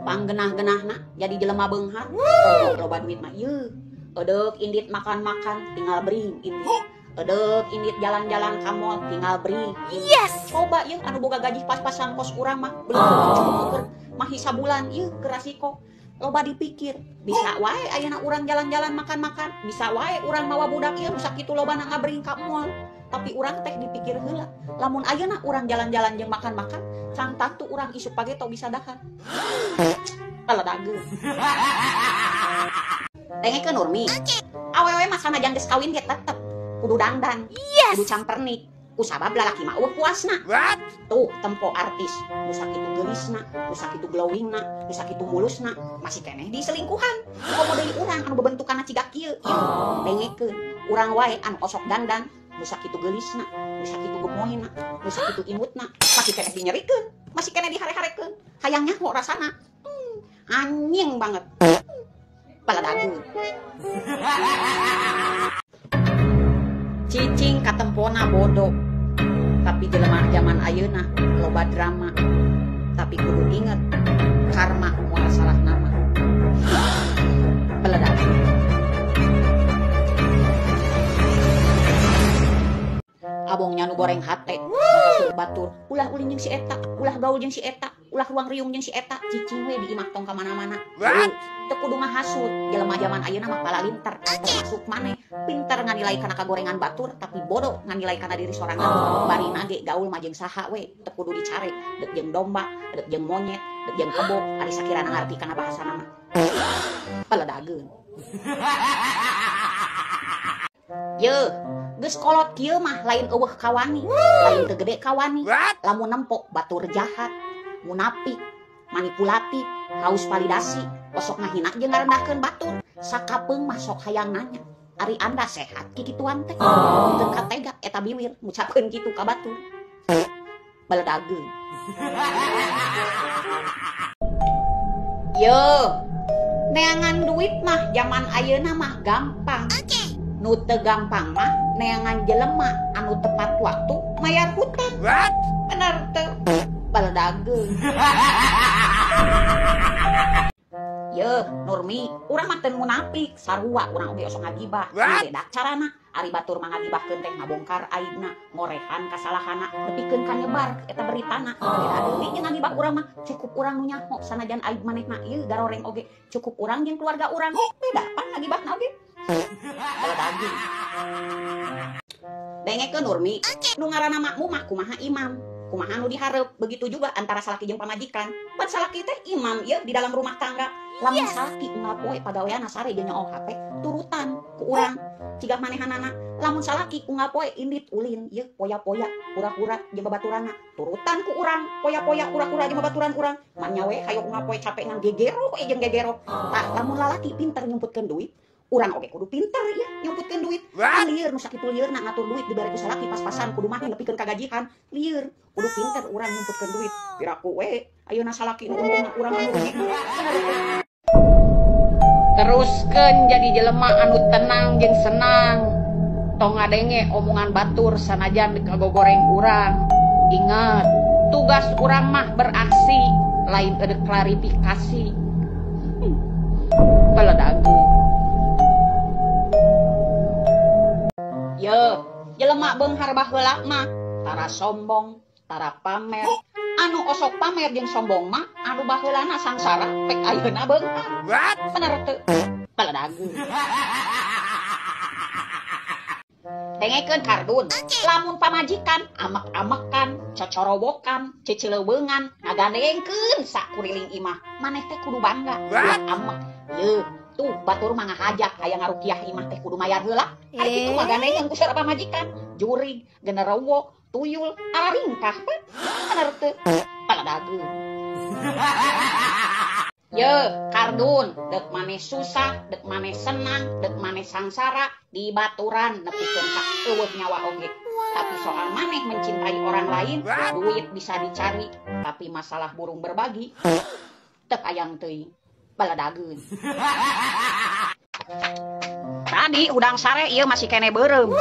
Panggenah-genahna jadi jelema beunghar. Loba duit mah ieu. Edeuk indit makan-makan tinggal bring indit. Edeuk indit jalan-jalan ka mall tinggal bring. Yes. Coba ieu anu boga gaji pas-pasan kos urang mah belum cukup keur mahi sabulan ieu keur rasiko. Loba dipikir, bisa wae ayeuna urang jalan-jalan makan-makan, bisa wae urang mawa budak ieu nu sakitu lobana ngabring ka mall. Tapi urang teh dipikir heula, lamun ayeuna urang jalan-jalan jeung makan-makan, can tangtu urang isuk page teu bisa dahar. Paledageun. Dengekeun Nurmi. Awewe mah sanajan geus kawin ge tetep kudu dandan, Yes. kudu campernik. Kusabab lalaki mah eueuh puasna. What? Tuh tempo artis, nu sakitu geulisna, nu sakitu glowingna, nu sakitu mulusna, masih keneh diselingkuhan. Komo deui urang anu bebentukanna ciga kieu, ieu dengekeun. Urang wae anu osok dandan, nu sakitu geulisna, nu sakitu gemoyna, nu sakitu imutna, masih keneh dinyerikeun, masih keneh dihare-harekeun. Hayang nyaho rasana. Anjing banget. Paladageun. Cicing katempona bodoh, tapi jelema zaman ayeuna loba drama. Tapi kudu inget, karma moal salah nama. Peledak. Abongnya nu goreng hate, makasih batur, ulah ulin jeung si eta, ulah gaul jeung si eta, ulah ruang riung jeung si eta, cicing we di imah tong ka mana-mana. What? Teu kudu ngahasut, jelema zaman ayeuna mah palalinter, termasuk maneh, pinter nganilai kana kagorengan batur, tapi bodoh nganilai kana diri sorangan. Barina ge gaul mah jeung saha we, teu kudu dicare, deuk jeung domba, deuk jeung monyet, deuk jeung kebo, ari sakirana ngarti kana bahasana mah. Paledageun. Yeuh, geus kolot kieu mah lain eueuh kawani, lain teu gede kawani. What? Lamun nempo batur jahat, munafik, manipulatif, haus validasi, osok ngahina jeung ngarendahkeun batur. Sakapeung mah sok hayang nanya, ari anda sehat kikituan teh? Teu katega eta biwir ngucapkeun kitu ka batur. Baledageun. Yeuh, neangan duit mah zaman ayeuna mah gampang. Nu teu gampang mah neangan jelema anu tepat waktu mayar hutang. What? Bener teu? Baledageun. Yeuh, Nurmi, urang mah teu munafik, sarua urang oge osok ngagibah. What? Beda carana. Ari batur mah ngagibahkeun teh ngabongkar aibna, ngorehan kasalahana, nepikeun ka nyebar eta beritana. Beda deui jeung ngagibah urang mah, cukup urang nu nyaho sanajan aib manehna ieu garoreng oge, cukup urang jeung keluarga urang. Beda pan ngagibahna oge. Baledageun. Dengekeun Nurmi, nu ngaranna makmum mah kumaha imam, kumaha nu dihareup, begitu juga antara salaki jeung pamajikan. Pan salaki teh imam ieu di dalam rumah tangga. Lamun Yes. salaki unggal poe pagaweanna sare jeung nyoong HP, turutan ku urang cigah manehanana. Lamun salaki unggal poe indit ulin ieu poya-poya hura-hura jeung babaturanna, turutan ku urang poya-poya hura-hura jeung babaturan urang. Manya we hayo unggal poe capek ngan gegero we jeung gegero. Tah lamun lalaki pinter nyumputkeun duit, urang oge kudu pinter ya nyumputkeun duit. What? Lieur nu sakitu lieurna ngatur duit dibere ku salaki pas-pasan kudu mah nepikeun kagajihan. Lieur kudu pinter urang nyumputkeun duit. Piraku we ayeuna salaki nu untung urang anu rugi. Teruskeun jadi jelema anu tenang jeung senang. Tong ngadenge omongan batur sanajan kagogoreng urang. Ingat, tugas urang mah beraksi, lain ada klarifikasi. Paledageun. Yeuh, jelema beunghar baheula mah tara sombong, tara pamer. Anu osok pamer jeung sombong mah anu baheulana sangsara pek ayeuna beunghar. What? Bener teu? Paledageun. Dengekeun kardun. Lamun pamajikan amek-amekan, cocorowokan, ceceleweungan, ngagandengkeun sakuriling imah, maneh teh kudu bangga. What? Ulah amek. Yeuh, tuh batur mah ngahajak hayang ngarukiah imah teh kudu mayar heula. Ari kitu mah gandengan ku sareng pamajikan, jurig, genderowo, tuyul, araringkah. Bener teu? Paledageun. Yeuh, kardun, deuk maneh susah, deuk maneh senang, deuk maneh sangsara, dibaturan nepikeun ka eueuh nyawa oge. Tapi soal maneh mencintai orang lain, What? duit bisa dicari, tapi masalah burung berbagi teu ayang teuing. Paledageun. Tadi udang sare ieu masih kene beureum.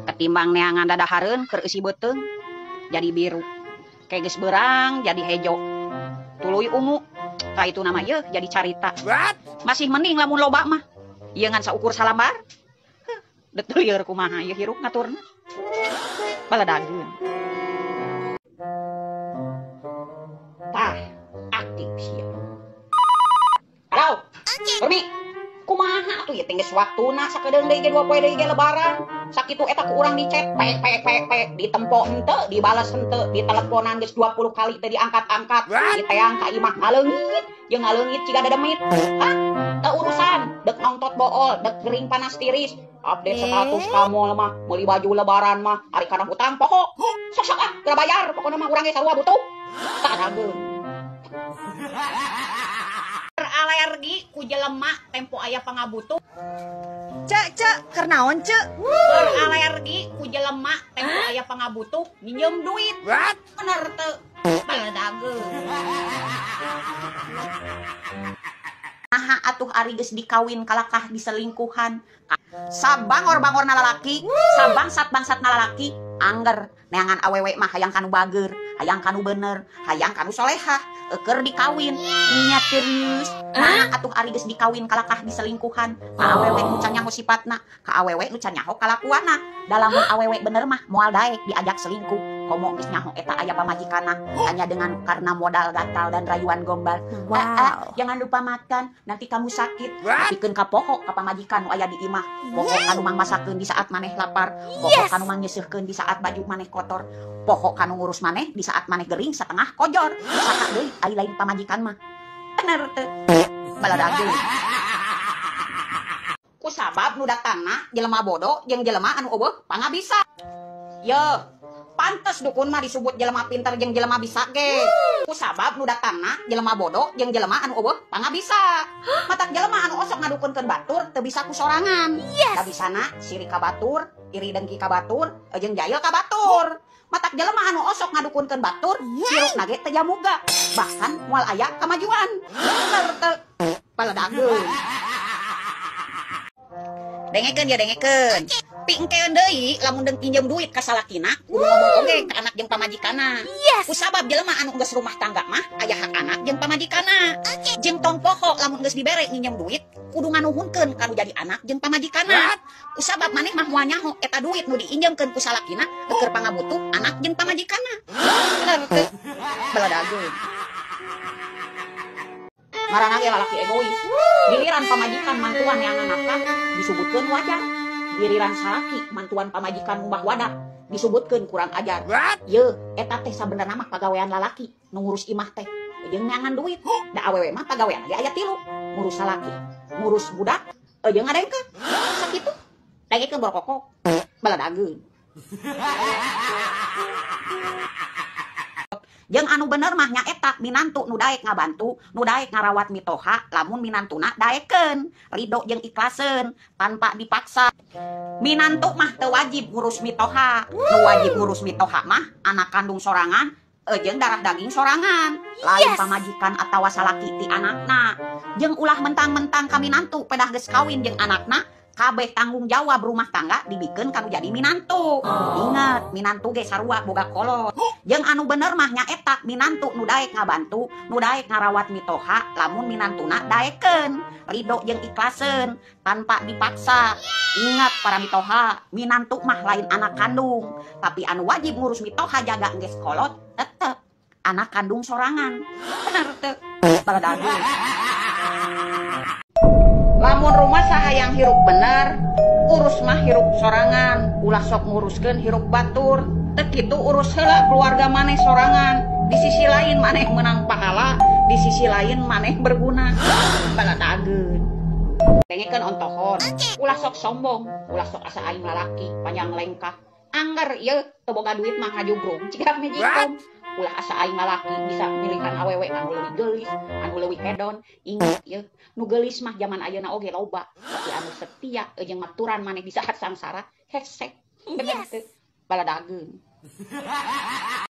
Ketimbang neangan dadahareun keur eusi beuteung jadi biru. Ke geus beurang jadi hejo. Tuluy ungu. Tah itu nama yeuh jadi carita. Masih mending lamun loba mah. Ieu ngan saukur salambar. Dek teu lieur kumaha ieu hirup ngaturna. Baladageun. Tah, aktif sia. Halo. Permi. Kumaha atuh ieu teh geus waktuna sakedeung deui ge 2 poe deui ge lebaran. Sakitu eta ku urang di chat p p p p ditempo henteu, dibalas henteu, diteleponan geus 20 kali teu diangkat-angkat, diteang ka imah ngaleungit, jeung ngaleungit ciga dademit. Hah? Teu urusan, dek nongtot bool, dek gering panas tiris, update status ka mall mah, meuli baju lebaran mah, ari kana hutang poho. Sok-sok ah, geura bayar, pokona mah urang ge sarua butuh. Tarageun. Alergi ku jelema tempo aya pangabutuh. Cek cek keur naon cek? Alergi ku jelema tempo aya pangabutuh minjem duit. Bener teu? Baladageun. Naha atuh ari geus dikawin kalakah diselingkuhan. Sabangor-bangorna lalaki, sabangsat-bangsatna lalaki, angger neangan awewe mah hayang kanu bager, hayang kanu bener, hayang kanu solehah, keur dikawin, niat serius. Nah, atuh ari geus dikawin kalakah diselingkuhan, ka awewe nu can nyaho sipatna, ka awewe nu can nyaho kalakuanna. Da lamun awewe bener mah moal daek diajak selingkuh. Komo geus nyaho eta aya pamajikanna, hanya dengan karena modal gatal dan rayuan gombal. Wow. Jangan lupa makan, nanti kamu sakit. Pikeun ka poho ka pamajikan nu aya di imah. Poho kanu mangmasakeun di saat maneh lapar, poho kanu mangnyeuseuhkeun di saat baju maneh kotor, poho kanu ngurus maneh di saat maneh gering setengah kojor. Saha deui ari lain pamajikan mah. Bener teu? Baladageun. Ku sabab nu datangna jelema bodoh jeung jelema anu eueuh pangabisa. Yeuh, pantes dukun mah disebut jelema pinter jeung jelema bisa ge. Ku sabab nu datangna jelema bodoh jeung jelema anu eueuh pangabisa. Matak jelema anu osok ngadukunkeun batur teu bisa ku sorangan. Yes. Kabisana sirik ka batur, iri dengki ka batur, jeung jail ka batur. Matak jelema anu osok ngadukunkeun batur, hirupna ge teu jamuga, bahkan moal aya kamajuan. Bener teu? Baladageun. Dengekeun ya dengekeun. Pingkeun deui lamun deung pinjem duit ka salakina kudu ngomong oge ka anak jeung pamajikanna. Yes. Kusabab jelema anu geus rumah tangga mah aya hak anak jeung pamajikanna. Jeung tong poho lamun geus dibere nginjem duit kudu nganuhunkeun ka nu jadi anak jeung pamajikanna. Kusabab maneh mah moal nyaho eta duit nu diinjemkeun ku salakina keur pangabutuh anak jeung pamajikanna. Bener teu? Baladageun. Ngaranna ge lalaki egois. Giliran pamajikan mantuan yang nafkah disebutkeun wajar. Giliran salaki mantuan pamajikan ngumbah wadah disebutkeun kurang ajar. Yeuh, eta teh sabenerna mah pagawean lalaki nu ngurus imah teh jeung neangan duit. Da awewe mah pagawean ge aya tilu, ngurus salaki, ngurus budak, jeung ngadengkeun. Sakitu. Dagekeun borokoko, baladageun. Jeung anu bener mah nyaeta minantu nu daek ngabantu, nu daek ngarawat mitoha, lamun minantuna daekeun, ridho jeung ikhlaseun tanpa dipaksa. Minantu mah teu wajib ngurus mitoha, nu wajib ngurus mitoha mah anak kandung sorangan jeung darah daging sorangan, lain pamajikan atawa salaki ti anakna. Jeung ulah mentang-mentang ka minantu pedah geus kawin jeung anakna, kabeh tanggung jawab rumah tangga dibikeun kanu jadi minantu. Ingat, minantu ge sarua boga kolot. Jeung anu bener mah nyaeta minantu nu daek ngabantu, nu daek ngarawat mitoha, lamun minantuna daekeun, ridho jeung ikhlaseun tanpa dipaksa. Ingat para mitoha, minantu mah lain anak kandung, tapi anu wajib ngurus mitoha jaga geus kolot tetep anak kandung sorangan. Bener teu? Baladageun. Lamun rumah sahayang hirup bener, urus mah hirup sorangan, ulah sok nguruskeun hirup batur. Teu kitu urus heula keluarga maneh sorangan. Di sisi lain maneh menang pahala, di sisi lain maneh berguna. Baladageun. Dengekeun ontohon, ulah sok sombong, ulah sok asa aing lalaki, panjang lengkah. Angger ieu teu boga duit mah ngajugrung, ciga magicom. Ulah asa aing lalaki bisa milihan awewe anu leuwih geulis, anu leuwih hedon. Ingat ieu, nu geulis mah zaman ayeuna oge loba, tapi anu setia jeung maturan maneh di saat sangsara hesek. Bener teu? Baladageun.